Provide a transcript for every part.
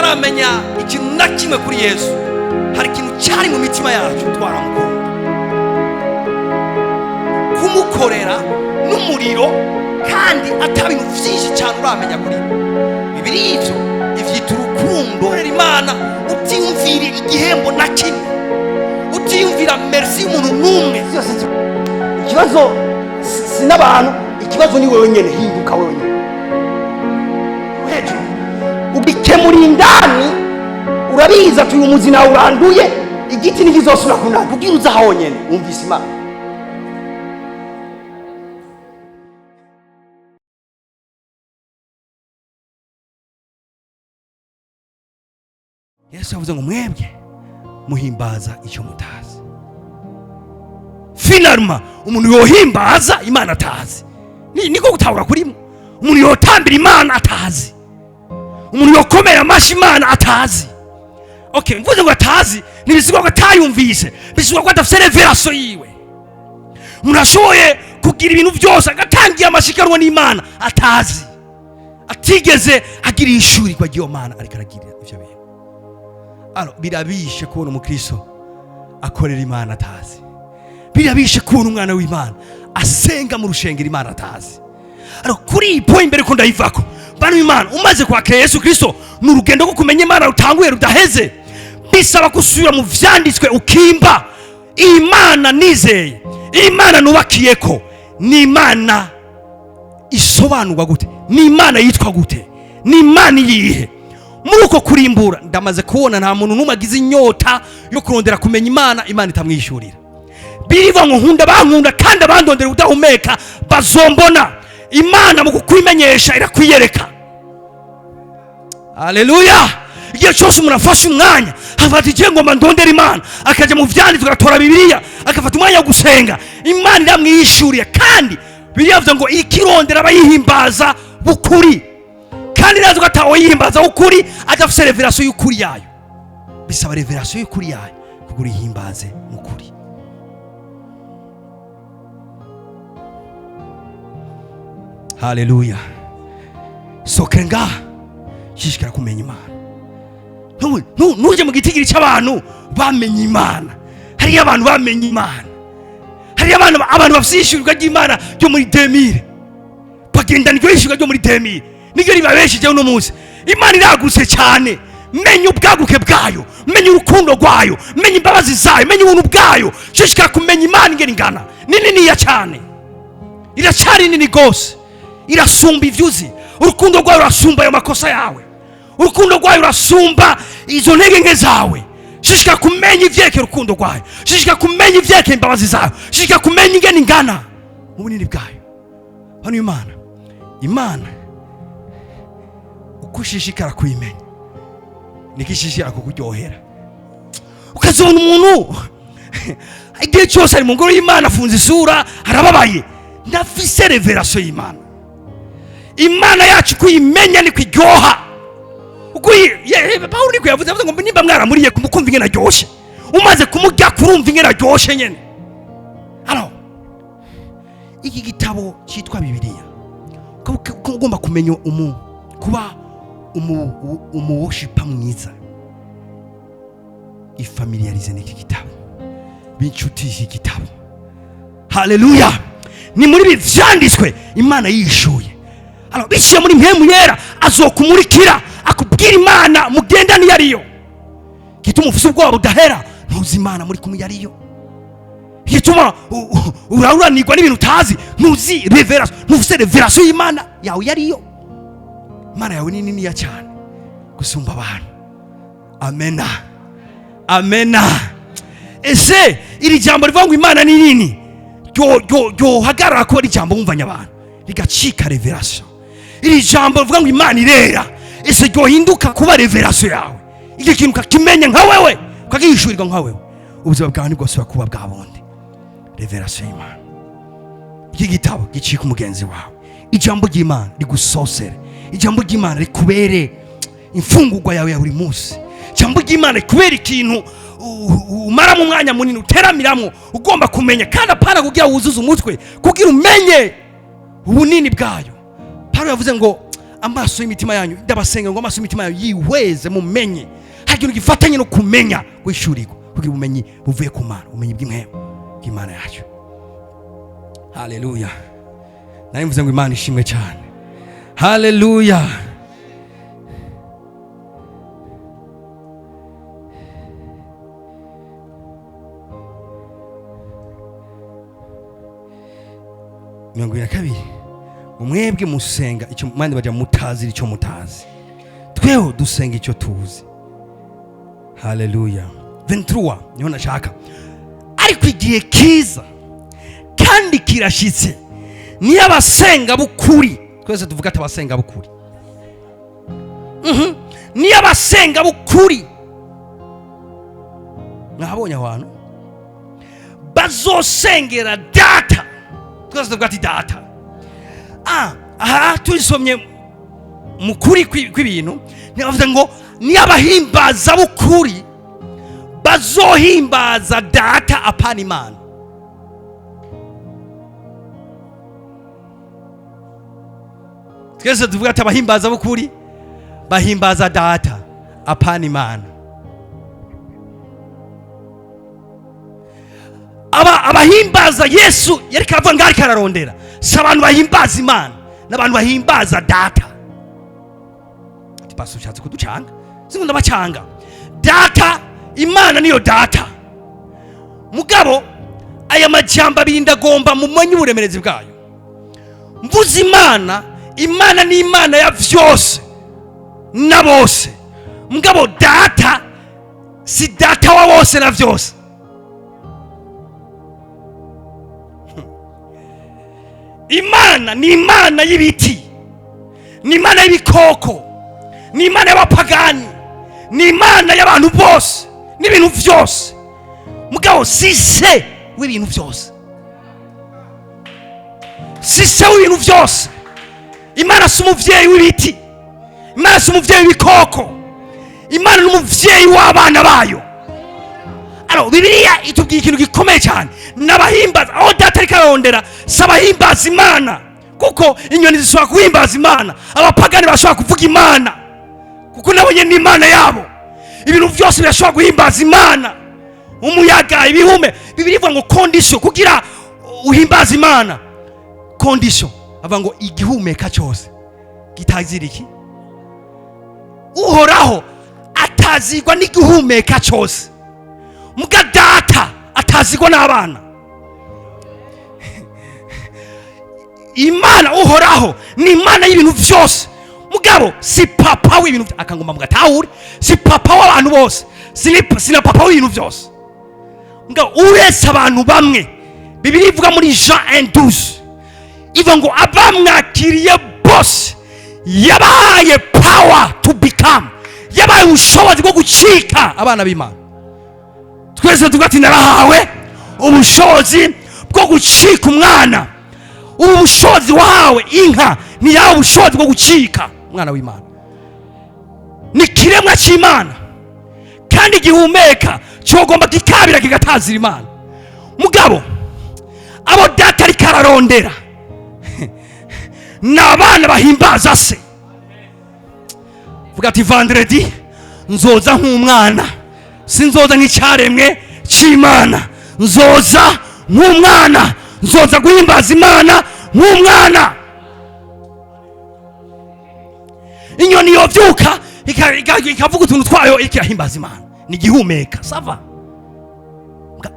Tutaramenya ikintu na kimwe kuri Yesu, hari ikintu cyari mu mitima yacu, twaramukunda, kumukorera n'umuriro, kandi ata bintu byinshi cyane uramenya kuri we. Bibiri ivyo ivyita urukundo. Korera Imana utiyumvira igihembo na kimwe, utiyumvira merci y'umuntu n'umwe. Byose ikibazo si n'abantu, ikibazo ni wewe nyene. Hinduka wewe nyene hejuru, ugikemura indani. Urabizi ati uyu muzi nawe uranduye, igiti ntikizosubira kunanda. Ubwira uza honyene wumvise Imana. Yesu yavuze ngo mwebwe muhimbaza icyo mutazi. Finalement, umuntu yohimbaza Imana atazi, niko gutahura kurimo. Umuntu yotambira Imana atazi, umuntu yokomera amashi Imana atazi. Okay, mvuze ngo atazi, ntibisigwa ko atayumvise, bisigwa ko adafite révélation yiwe. Umuntu ashoboye kugira ibintu byose, agatangira amashikanwa n'Imana atazi, atigeze agira ishurirwa ry'iyo Mana, ariko aragirira ivyo bintu. Alors, birabishe kubona umukristo akorera Imana atazi. Birabishe kubona umwana w'Imana asenga mu rushengero Imana atazi. Alors, kuri iyi point, imbere ko ndayivako, bana w'Imana, umaze kwakira Yesu Kristo, ni urugendo rwo kumenya Imana rutanguye rudaheze. Bisaba gusubira mu vyanditswe, ukimba Imana nizeye, Imana nubakiyeko, ni Imana isobanurwa gute, ni Imana yitwa gute, ni Imana iyihe? Muri uko kurimbura, ndamaze kubona nta muntu n'umwe agize inyota yo kurondera kumenya Imana, Imana itamwishyurira. Biriva ngo nkunda bankunda, kandi abandondera udahumeka bazombona. Imana mu kukwimenyesha irakwiyereka. Haleluya! Igihe cyose umuntu afashe umwanya, afata igihe ngomba ndondera Imana, akajya mu vyanditswe, agatora Bibiliya, agafata umwanya wo gusenga, Imana iramwishuriye. Kandi Bibiliya yavuze ngo ikirondera abayihimbaza bukuri, kandi irazi ko atawuyihimbaza ukuri adafise révélation y'ukuri yayo. Bisaba révélation y'ukuri yayo kugira uyihimbaze mu kuri. Haleluya! Soke ngaha, shishikara kumenya Imana. Ntuje mu gitigiri cy'abantu bamenye Imana. Hariyo abantu bamenye Imana, hariyo abantu bafite ishyurwa ry'Imana ryo muri 2000, bagendana iryo yishyurwa ryo muri 2000, niryo ribabeshejeho uno munsi. Imana iragutse cyane. Menya ubwaguke bwayo, menya urukundo rwayo, menya imbabazi zayo, menya ubuntu bwayo. Shishikara kumenya Imana ingene ingana. Ni niniya cyane, iracyari nini rwose, irasumba ibyo uzi. Urukundo rwayo rurasumba ayo makosa yawe, urukundo rwayo rurasumba izo ntege nke zawe. Shishikara kumenya ivyerekeye urukundo rwayo, shishikara kumenya ivyerekeye imbabazi zayo, shishikara kumenya ingene ingana mu bunini bwayo. Hano Imana uko ushishikara kuyimenya, niko ishishikara kukuryohera. Ukazibona umuntu igihe cyose ari mu ngoro y'Imana, afunze isura, arababaye, ndafise révélation y'Imana. Imana yacu kuyimenya ni kwiryoha. Pawulo niko yavuze, yavuze ngo nimba mwaramuriye kumukumva ingene aryoshe, umaze kumurya kurumva ingene aryoshe nyene. Alors, iki gitabo cyitwa Bibiliya, ukaba ugomba kumenya kuba umu worshiper mwiza, ifamiliarize n'iki gitabo, b'inshuti y'iki gitabo. Haleluya! Ni muri ibi vyanditswe Imana yishuye. Alors, biciye muri Mpwemu Yera, azokumurikira, akubwira Imana mugenda niyo ariyo. Gituma ufise ubwoba budahera, ntuzi Imana muri kumwe iyo ariyo. Gituma uraruranirwa n'ibintu utazi, ntuzi révélation, ntufise révélation y'Imana yawe iyo ariyo. Imana yawe ni niniya cyane gusumba abantu. Amena, amena! Ese iri jambo rivuga ngo Imana ni nini ryohagarara kuba ari ijambo wumvanye abantu, rigacika révélation? Iri jambo rivuga ngo Imana irera, ese ryohinduka kuba révélation yawe? Icyo kintu ukakimenya nka wewe, ukagihishurirwa nka wewe, ubuzima bwawe ntibwosubira kuba bwa bundi. Révélation y'Imana. Iki gitabo gicika umugenzi wawe. Ijambo ry'Imana rigusosere, ijambo ry'Imana rikubere imfungurwa yawe ya buri munsi, ijambo ry'Imana rikubere ikintu umaramo umwanya munini, uteramiramwo, ugomba kumenya. Kandi apana kugira wuzuze umutwe, kugira umenye ubunini bwayo. Paulo yavuze ngo Amaso y'imitima yanyu, ndabasenga ngo amaso y'imitima yanyu yihweze, mumenye. Hari ikintu gifatanye no kumenya guhishurirwa, kugira ubumenyi buvuye ku Mana, ubumenyi bw'impwemu bw'Imana yacu. Haleluya! Nari mvuze ngo Imana ishimwe cyane. Haleluya! 22: Mwebwe musenga icyo mandi bajya mutazi, icyo mutazi, tweho dusenga icyo tuzi. Haleluya! 23 niho nashaka. Ariko igihe kiza kandi kirashyitse, niyo abasenga b'ukuri, twese tuvuga ati abasenga b'ukuri. Niyo abasenga b'ukuri, mwahabonye aho hantu, bazosengera Data. Twese tuvuga ati Data. Aha tubisomye mu kuri kw'ibintu, ntibavuze ngo niyo abahimbaza b'ukuri bazohimbaza Data, apana Imana. Twese tuvuga ati abahimbaza b'ukuri bahimbaza Data, apana Imana. Aba abahimbaza Yesu yariko aravuga ngo ariko ararondera, si abantu bahimbaza Imana, n'abantu bahimbaza Data. Ati pastor, ushatse kuducanga? Singo ndabacanga. Data, Imana niyo Data. Mugabo aya majambo abiri ndagomba mumenye uburemerezi bwayo. Mvuze Imana, Imana ni Imana ya vyose na bose. Mugabo Data si Data wa bose na vyose. Imana ni Imana y'ibiti, ni Imana y'ibikoko, ni Imana y'abapagani, ni Imana y'abantu bose n'ibintu vyose. Mugabo si se w'ibintu vyose, si se w'ibintu vyose. Imana si umuvyeyi w'ibiti, Imana si umuvyeyi w'ibikoko, Imana ni umuvyeyi w'abana bayo. Alors Bibiliya itubwiye ikintu gikomeye cyane: n'abahimbaza aho Data ariko ararondera si abahimbaza Imana, kuko inyoni zishobora guhimbaza Imana, abapagani bashobora kuvuga Imana kuko nabo nyene ni Imana yabo. Ibintu byose birashobora guhimbaza Imana, umuyaga, ibihume. Bibiliya ivuga ngo condition kugira uhimbaza Imana, condition avuga ngo igihumeka cyose gitazira iki? Uhoraho atazigwa n'igihumeka cyose, muga Data atazigwa n'abana. Imana Uhoraho ni Imana y'ibintu byose, mugabo si papa w'ibintu akangomba mugatahure, si papa w'abantu bose, si na papa w'ibintu byose. Mugabo uretse abantu bamwe, Bibiliya ivuga muri Jean 1:12, ivuga ngo abamwakiriye bose yabahaye power to become, yabahaye ubushobozi bwo gucika abana b'Imana. Twese tuvuga ati narahawe ubushobozi bwo gucika umwana. Ubu bushobozi wahawe, inka ntiyahawe ubushobozi bwo gucika umwana w'Imana. Ni ikiremwa cy'Imana kandi gihumeka, cyogomba kikabira kigatazira Imana. Mugabo abo Data ariko ararondera ni abana bahimbaza se. Vuga ati vendredi nzoza nk'umwana, sinzoza nk'icyaremwe cy'Imana, nzoza nk'umwana, nzoza guhimbaza Imana nk'umwana. Inyoni yobyuka ikavuga utuntu twayo ikirahimbaza Imana, ni igihumeka, ça va.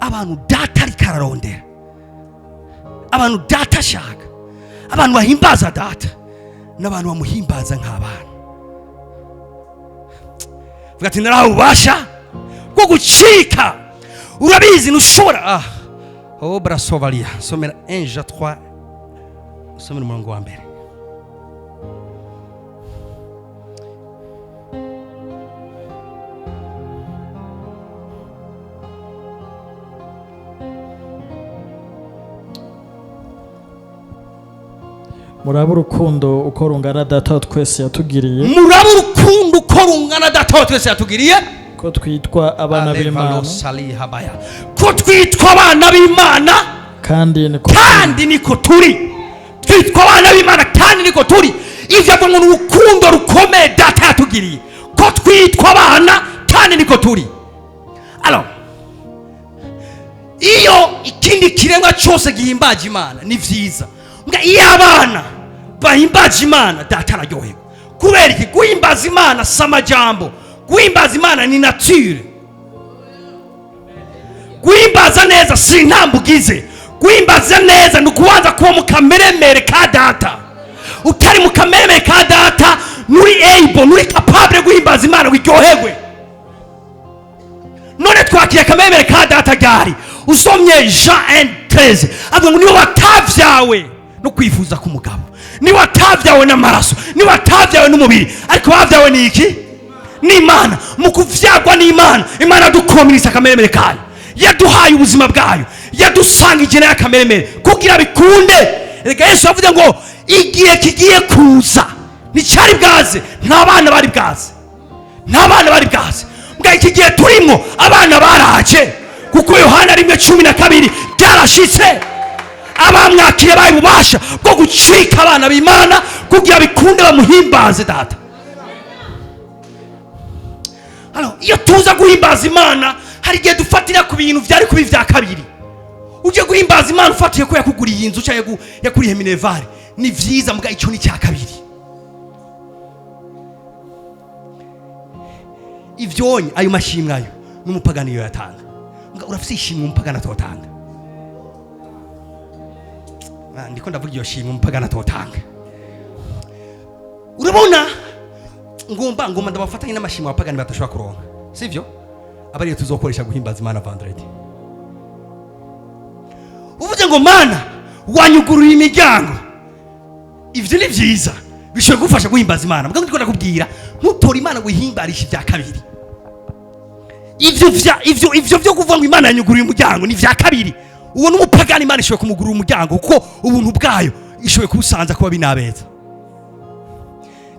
Abantu Data ariko ararondera, abantu Data ashaka, abantu bahimbaza Data n'abantu bamuhimbaza nk'abana. Vuga ati narahawe ububasha bwo gucika. Urabizi ntushobora oh brasovalia. Somera 1 Jean 3, somera umurongo wa mbere. Murabe urukundo uko rungana Data wa twese yatugiriye, Murabe urukundo uko rungana Data wa twese yatugiriye, ko twitwa abana b'Imana. Salihabaya. Ko twitwa abana b'Imana. Kandi niko. Kandi niko turi. Twitwa abana b'Imana kandi niko turi. Ivyo avuga ngo ni urukundo rukomeye Data yatugiriye, ko twitwa abana, kandi niko turi. Alors, iyo ikindi kiremwa cyose gihimbaje Imana ni vyiza, mbwa iyo abana bahimbaje Imana, Data araryoherwa. Kubera iki? Guhimbaza Imana si amajambo, guhimbaza Imana ni nature. Guhimbaza neza si intambwe ugize, guhimbaza neza ni ukubanza kuba mu kameremere ka Data. Utari mu kameremere ka Data, nturi able, nturi capable guhimbaza Imana wiryoherwe. None twakiriye akameremere ka Data ryari? Usomye Jean 1:13, avuga ngo niba watavyawe no kwifuza k'umugabo, niba watavyawe n'amaraso, niba watavyawe n'umubiri, ariko wavyawe ni iki? N'Imana. Mu kuvyagwa n'Imana, Imana yadukominisa akameremere kayo, yaduhaye ubuzima bwayo, yadusangije nayo akameremere kugira bikunde. Reka, Yesu yavuze ngo igihe kigiye kuza, nticyari bwaze, nta bana bari bwaze, nta bana bari bwaze. Mbwa iki gihe turimo abana baraje, kuko Yohana 1:12 byarashitse, abamwakiriye baye ububasha bwo gucika abana b'Imana, kugira bikunde bamuhimbaze Data. Halo, iyo tuza guhimbaza Imana, hari igihe dufatira ku bintu byari kuba ibya kabiri. Ujye guhimbaza Imana ufatiye ko yakuguriye inzu cyangwa yakuriye minerval, ni vyiza, mbwa icyo ni icya kabiri. Ivyonye ayo mashimwe, ayo n'umupagani yo yatanga. Mbwa urafise ishimwe umupagani atotanga. Ah, ndiko ndavuga iyo shimwe umupagani atotanga. Urabona, ngomba ndabafatanye n'amashimwe abapagani badashobora kuronka, sivyo? Aba ariyo tuzokoresha guhimbaza Imana vendredi. Uvuze ngo "Mana, wanyugururiye imiryango", ivyo ni vyiza, bishobora kugufasha guhimbaza Imana. Mbwa ndiko ndakubwira, ntutore Imana guhimbarisha ibya kabiri. Ivyo vyo kuvuga ngo "Imana yanyuguriye umuryango" ni vya kabiri. Uwo n'umupagani, Imana ishoboye kumugurura umuryango, kuko ubuntu bwayo ishoboye kubusanza kuba binabeza.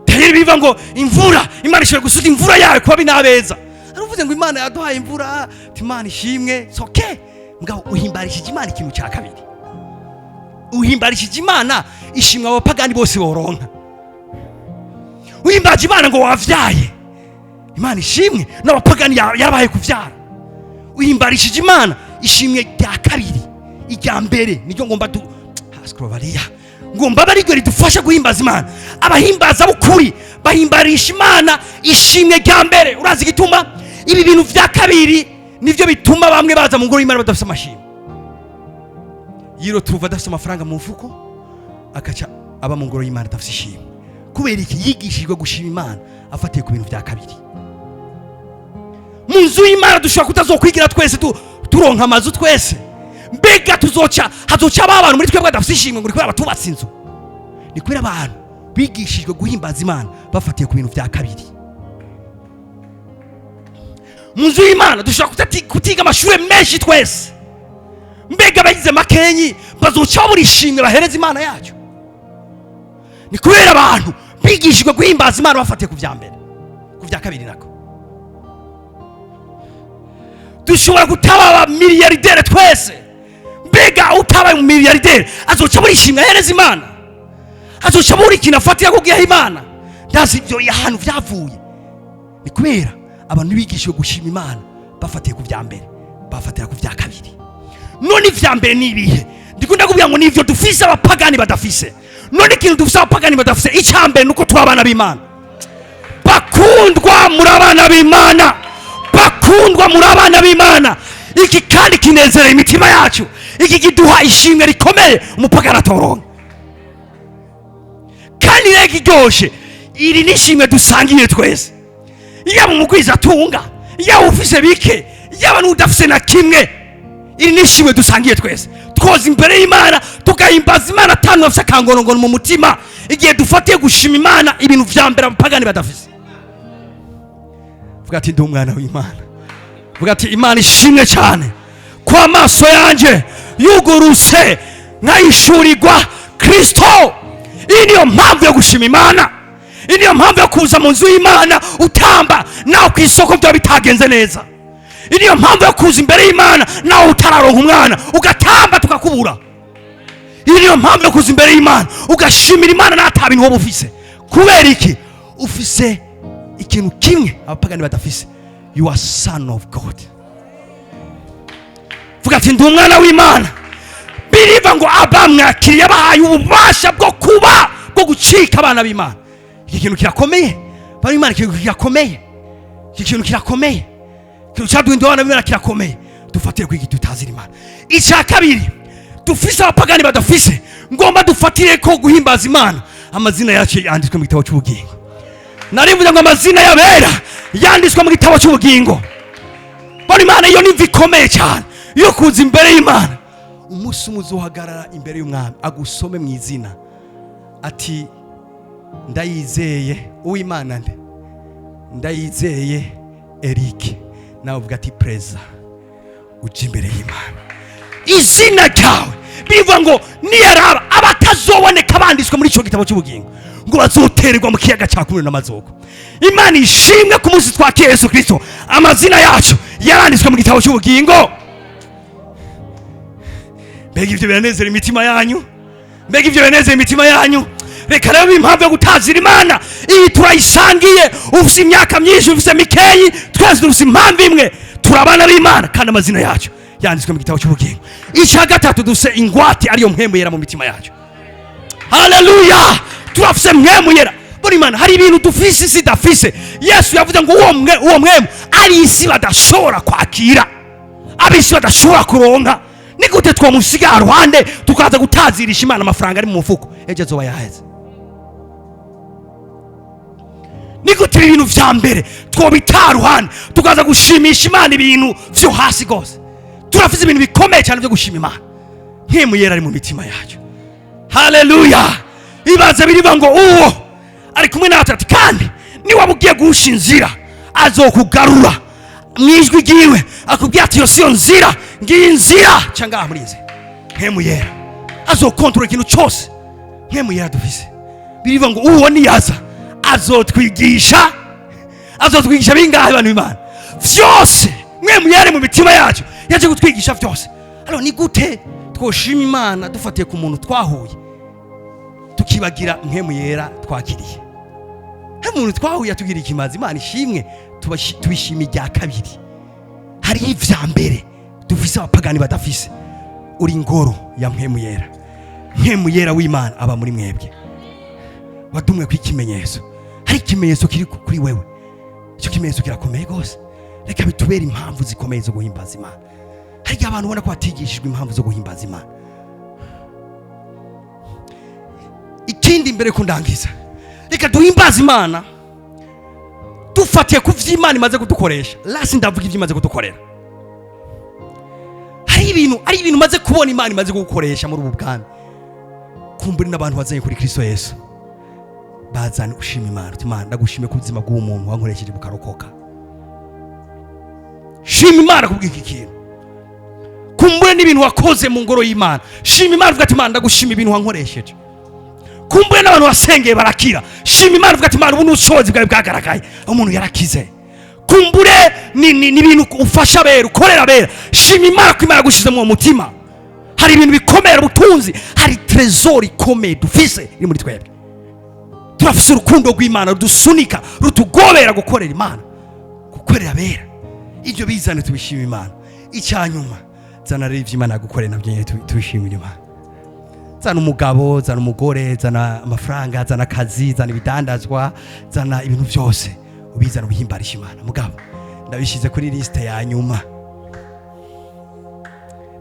Rero biva ngo imvura, Imana ishoboye gusuka imvura yayo kuba binabeza. Aravuze ngo "Imana yaduhaye imvura", ati "Imana ishimwe", it's okay. Mugabo uhimbarishije Imana ikintu cya kabiri, uhimbarishije Imana ishimwe abapagani bose boronka. Uhimbaje Imana ngo wavyaye, Imana ishimwe, n'abapagani yarabaye kuvyara. Uhimbarishije Imana ishimwe rya kabiri. Irya mbere niryo ngomba du haskrovariya, ngomba abe ariryo ridufasha guhimbaza Imana. Abahimbaza b'ukuri bahimbarisha Imana ishimwe rya mbere. Urazi igituma? Ibi bintu vya kabiri nivyo bituma bamwe baza mu ngoro y'Imana badafise amashimwe. Yiro turuva adafise amafaranga mu mufuko, akaca aba mu ngoro y'Imana adafise ishimwe. Kubera iki? Yigishijwe gushima Imana afatiye ku bintu vya kabiri. Mu nzu y'Imana dushobora kutazokwigira twese turonka amazu twese. Mbega tuzoca hazoca ba bantu muri twebwe badafise ishimwe ngo ni kubera batubatse inzu? Ni kubera abantu bigishijwe guhimbaza Imana bafatiye ku bintu vya kabiri. Mu nzu y'Imana dushobora kutiga amashuri menshi twese. Mbega abagize makenyi bazoca babura ishimwe bahereza Imana yacu? Ni kubera abantu bigishijwe guhimbaza Imana bafatiye ku vya mbere, ku vya kabiri nako. Dushobora kutaba aba milliardaire twese. Mbega utabaye mu milliardaire azoca abura ishimwe ahereza Imana? Azoca abura ikintu afatira kugiha Imana? Ndazi ibyo ahantu vyavuye, ni kubera abantu bigishijwe gushima Imana bafatiye ku vya mbere, bafatira ku vya kabiri. None ivya mbere ni ibihe? Ndikunda kubwira ngo nivyo dufise abapagani badafise. None ikintu dufise abapagani badafise, icya mbere nuko turi abana b'Imana. Bakundwa, muri abana b'Imana. Bakundwa, muri abana b'Imana. Iki kandi kinezereye imitima yacu, iki kiduha ishimwe rikomeye umupagani atoronka. Kandi rero ikiryoshe, iri ni ishimwe dusangiye twese, yaba umugwiza atunga, yaba ufise bike, yaba n'udafise na kimwe. Iri ni ishimwe dusangiye twese. Twoza imbere y'Imana tugahimbaza Imana atanu bafise akangonongono mu mutima, igihe dufatiye gushima Imana ibintu vya mbere abapagani badafise. Vuga ati "Ndi umwana w'Imana." Vuga ati "Imana ishimwe cyane ko amaso yanjye yuguruse nkayishurirwa Kristo." Iyi niyo mpamvu yo gushima Imana, iyi niyo mpamvu yo kuza mu nzu y'Imana utamba nawe ku isoko byaba bitagenze neza. Iyi niyo mpamvu yo kuza imbere y'Imana nawe utararonka umwana, ugatamba tukakubura. Iyi niyo mpamvu yo kuza imbere y'Imana ugashimira Imana n'ata bintu wowe ufise. Kubera iki? Ufise ikintu kimwe abapagani badafise: you are son of God. Vuga ati: "Ndi umwana w'Imana." Biriva ngo abamwakiriye bahaye ububasha bwo kuba, bwo gucika abana b'Imana. Iki kintu kirakomeye, bana b'Imana. Iki kintu kirakomeye, iki kintu kirakomeye. Ikintu cyaduhinduye abana b'Imana kirakomeye. Dufatire kwiga tutazira Imana. Icya kabiri dufise abapagani badafise, ngomba dufatire ko guhimbaza Imana: amazina yacu yanditswe mu gitabo cy'ubugingo. Narivuze ngo amazina y'abera yanditswe mu gitabo cy'ubugingo. Bana Imana, iyo nimva ikomeye cyane yo kuza imbere y'Imana. Umunsi umwe uzohagarara imbere y'Umwami, agusome mu izina, ati: "Ndayizeye Uwimana nde? Ndayizeye Eric." Nawe uvuga ati: "Présent." Ujya imbere y'Imana, izina ryawe bivuga ngo niyaraba abatazoboneka banditswe muri icyo gitabo cy'ubugingo, ngo bazotererwa mu kiyaga cya kumwe n'amazoko. Imana ishimwe, ku munsi twakira Yesu Kirisito, amazina yacu yaranditswe mu gitabo cy'ubugingo. Mbega ibyo biranezera imitima yanyu? Mbega ibyo biranezera imitima yanyu? Reka rero impamvu yo gutazira Imana iyi turayisangiye. Ufite imyaka myinshi, ufite mikeyi, twese dufite impamvu imwe: turi abana b'Imana kandi amazina yacu yanditswe mu gitabo cy'ubugingo. Icya gatatu, dufite ingwate, ariyo Mpwemu Yera mu mitima yacu. Haleluya! Turafise Mpwemu Yera. Buri Imana, hari ibintu dufise isi idafise. Yesu yavuze ngo uwo Mpwemu ari isi badashobora kwakira, ab'isi badashobora kuronka. Ni gute twamusiga ruhande tukaza gutazirisha Imana amafaranga ari mu mufuko? Ejo azoba yaheze. Ni gute ibi bintu vya mbere twobita ruhande, tukaza gushimisha Imana ibintu vyo hasi rwose? Turafise ibintu bikomeye cyane byo gushima Imana. Mpwemu Yera ari mu mitima yacu. Haleluya! Ibaze, biriva ngo uwo ari kumwe natwe, ati kandi niwaba ugiye guhusha inzira, azokugarura mu ijwi ryiwe, akubwira ati: "Iyo siyo nzira, ngiyi nzira." Cyangwa ngaha muri izi, Mpwemu Yera azokontorora ikintu cyose. Mpwemu Yera dufise, biriva ngo uwo niyaza azotwigisha. Azotwigisha bingahe, bantu b'Imana? Vyose. Mpwemu Yera mu mitima yacu yaje kutwigisha vyose. Alors, ni gute twoshima Imana dufatiye ku muntu twahuye, tukibagira Mpwemu Yera twakiriye? Hari umuntu twahuye atugira ikimazi. Imana ishimwe, tubishima irya kabiri. Hariho ivya mbere dufise abapagani badafise: uri ingoro ya Mpwemu Yera. Mpwemu Yera w'Imana aba muri mwebwe. Wadumwe ku ikimenyetso. Hari ikimenyetso kiri kuri wewe. Icyo kimenyetso kirakomeye rwose. Reka bitubere impamvu zikomeye zo guhimbaza Imana. Hari igihe abantu ubona ko batigishijwe impamvu zo guhimbaza Imana. Ikindi mbere ko ndangiza, reka duhimbaze Imana dufatiye ku vy'Imana imaze kudukoresha. Lasi ndavuga ivyo imaze kudukorera. Hari ibintu umaze kubona Imana imaze kugukoresha muri ubu bwami. Kumbura n'abantu wazanye kuri Kristo Yesu, bazana ushima Imana uti: "Imana, ndagushime ku buzima bw'uwo muntu wankoresheje bukarokoka." Shima Imana kubw'iki kintu. Kumbure n'ibintu wakoze mu ngoro y'Imana, shima Imana, uvuga ati: "Imana, ndagushima ibintu wankoresheje." Kumbure n'abantu wasengeye barakira, shima Imana, uvuga ati: "Imana, ubu n'ubushobozi bwawe bwagaragaye, umuntu yarakize." Kumbure ni ibintu ufasha abera, ukorera abera, shima Imana ko Imana yagushize mu mutima. Hari ibintu bikomeye, ubutunzi, hari trésor ikomeye dufise iri muri twebwe. Turafise urukundo rw'Imana rudusunika, rutugobera gukorera Imana, gukorera abera. Ibyo bizane tubishima Imana. Icyanyuma, zana rero ibyo Imana yagukorera, nabyo nyine tubishimira Imana. Zana umugabo, zana umugore, zana amafaranga, zana akazi, zana ibidandazwa, zana ibintu byose, ubizana ubihimbarisha Imana. Mugabo ndabishyize kuri liste ya nyuma,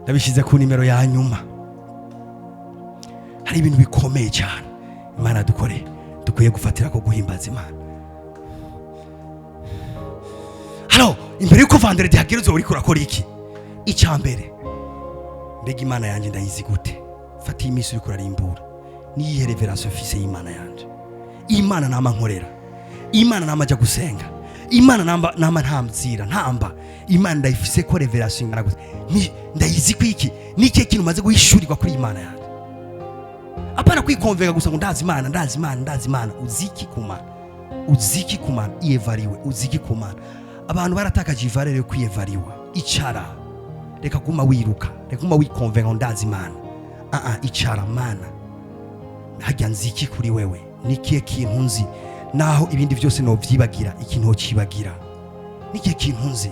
ndabishyize ku nimero ya nyuma. Hari ibintu bikomeye cyane Imana dukoreye dukwiye gufatira ko guhimbaza Imana. Hano imbere yuko vendredi hagera, uzoba uriko urakora iki? Icya mbere, mbega Imana yanjye ndayizi gute? Fata iyi minsi uriko urarimbura: niyihe révélation mfise y'Imana yanjye? Imana nama nkorera, Imana nama ajya gusenga, Imana nama ntamzira ntamba, Imana ndayifise ko révélation ingana gute? Ndayizi ko iki? Ni ikihe kintu maze guhishurirwa kuri Imana yanjye? Apana kwikonvenga gusa ngo ndazi Imana, ndazi Imana, ndazi Imana. Uziki ku Mana? Uziki ku Mana? Iyevariwe, uziki ku Mana? Abantu baratakaje i valeur yo kwiyevariwa. Icara, reka guma wiruka, reka guma wikonvenga ngo ndazi Imana. Ah ah, icara. Mana, hajya nziki kuri wewe? Nikihe kintu nzi? Naho ibindi byose nobyibagira, ikintu wocibagira nikihe kintu nzi?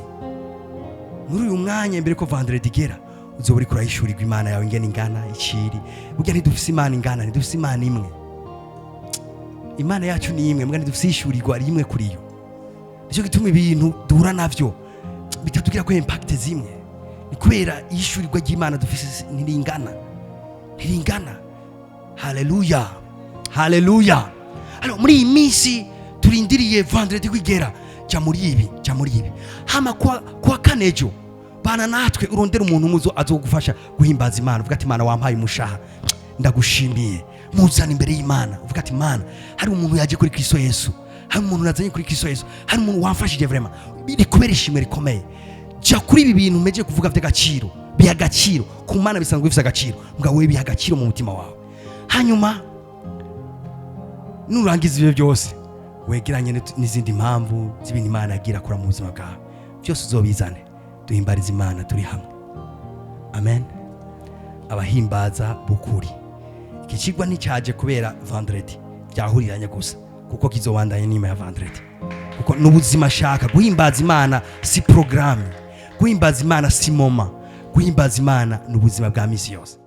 Muri uyu mwanya, mbere ko vendredi igera, uzoba uriko urahishurirwa Imana yawe ingene ingana iciri. Burya ntidufise Imana ingana, ntidufise Imana imwe. Imana yacu ni imwe, mbwa ntidufise ishurirwa rimwe kuri yo. Nicyo gituma ibintu duhura navyo bitatugira ko impact zimwe, ni kubera ishurirwa ry'Imana dufise ntiringana, ntiringana. Haleluya, haleluya! Alors, muri iyi minsi turindiriye vendredi kwigera, jya muri ibi, jya muri ibi. Hama kwa kane ejo, bana natwe, urondera umuntu umuzo azogufasha guhimbaza Imana. Uvuga ati: "Imana wampaye umushaha, ndagushimiye." Muzana imbere y'Imana, uvuga ati: "Imana, hari umuntu yaje kuri Kristo Yesu, hari umuntu nazanye kuri Kristo Yesu, hari umuntu wamfashije." Vraiment biri kubera ishimwe rikomeye. Jya kuri ibi bintu meje kuvuga by'agaciro. Biha agaciro ku Mana, bisanzwe bifite agaciro, mbwa wewe biha agaciro mu mutima wawe. Hanyuma nurangiza ibyo byose, wegeranye n'izindi mpamvu z'ibintu Imana yagira akora mu buzima bwawe, byose uzobizane, duhimbarize Imana turi hamwe. Amen. Abahimbaza bukuri, iki kigwa nticyaje kubera vendredi, byahuriranye gusa, kuko kizobandanya nyuma ya vendredi, kuko n'ubuzima ashaka guhimbaza Imana. Si programme guhimbaza Imana, si moment guhimbaza Imana, ni ubuzima bwa misi yose.